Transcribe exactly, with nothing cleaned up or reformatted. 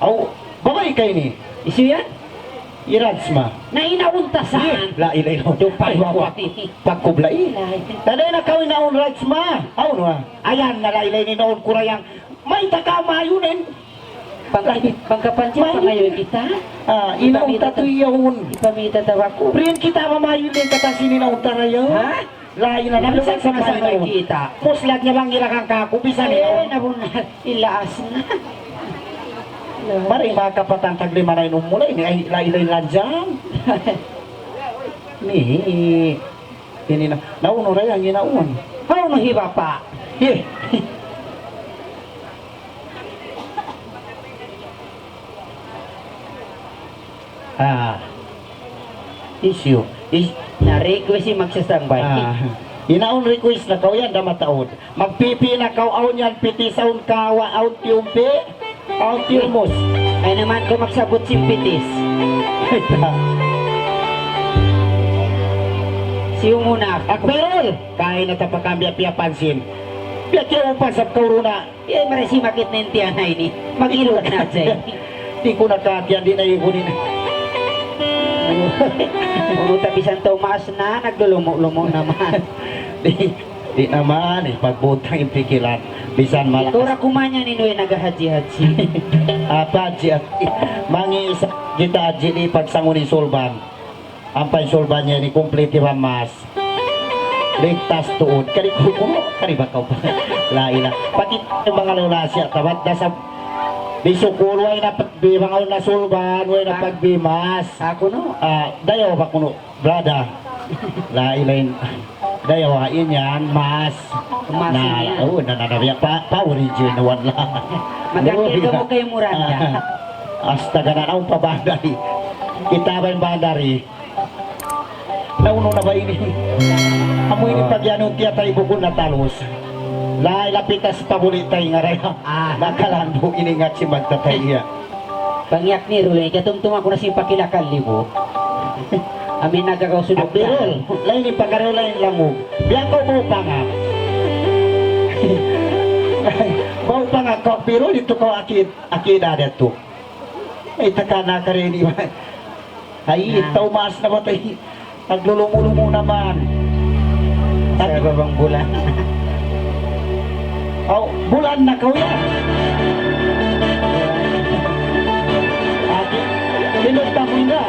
Aw, babai ka ini. Hisiyu yan? Hi Rajma. Na, hinaun ta saan? La ilaha illallah. Tumpay ku. Pagkubla ini. Ilahi. Tanda na kaw hinaun Rajma. Awn wa. Ayan na la ilaha ini naun kurayang. Mayta' ka mayunin. Pagka-, pagkapansin pa ngayon kita. Ah, hinaun ta tu yaun. Ipamita ta ba ku? Priyan kita mamayunin kata sini naun ta rayo. Ha? Lain na, bisan sa mga kita. Muslat niya bang ila kang kaku, bisan eh, niya. Nabunal, ilaas na. Mari, makapatang taglima na inum mu na ini, ay, lain-lain lang dyan. Ni, ini na, naunu ra yan, ginaun. Naunu hi Bapa. Ye. Ah. Hisiyu. Is- Na-request in magsasambay. Ah. Hinaun request na kaw yan, da mataud. Magpipi na kaw, awn yan pitis, awn kawa, awn tiyumpi, awn tiyumus. Ay naman kaw magsabut sin pitis. Siyu muna. Akbirul! Kain na ta pa kami, piyapansin. Piyakiyaw pa sa kauruna. Eh, mari simakit na in tiyan na ini. Mag-ilog na siya. Di' ku na katiyan, di' na igunin. Unu ta bisan tumaas na, naglulumo-lumo naman. Di', di' naman, eh, pagbutang in pikilan. Bisan mala-. Ikaw ra kuman yan, inuwi naghahaji-haji. Apa, haji, haji? Mangi' sa kita, haji, di' pagsangun in sulban. Ampa in sulban niya ini, kumpleto in mask. Ligtas tuud. Kari ku kunu', kari ba kaw? La ila. Pati in manga lula siya, tabat da sa bisukul, way na pagbi, manga una sulban, way na pagbi mask. Aku no. Ah, dayaw ba kunu', brother? La ilain. Dayaw ha in yan, mask. Mask na, yan. Oh, na, na, na, ya, pa, pa original la. Magkakita mo kay Muranda. Ah, astaga na, naun pa bandari. Kita ba in bandari? Naunu na ba ini? Amu ini. Ah. Pag yan, yung tiyatay bukun na talus. Lain lapitas pabuli tay nga raya. Ah. Nakalandu ini nga si magtatay niya. Pangyak ni Rule, katumtum aku na sin pakilakal libu. Amin nagkakausudok. Birul, lain in pagkaraw, lain langug. Biya' kaw bau pangak. Bau pangak kaw, Birul, didtu kaw akid, akid ada tu. Ay, taka na ka rin, iba. Ay, ah. Tau maas na ba tayo? Naglulumo-lumo naman. Sa babang bulan. Oh, bulan na kaw yan. Ati, pinunta mo na.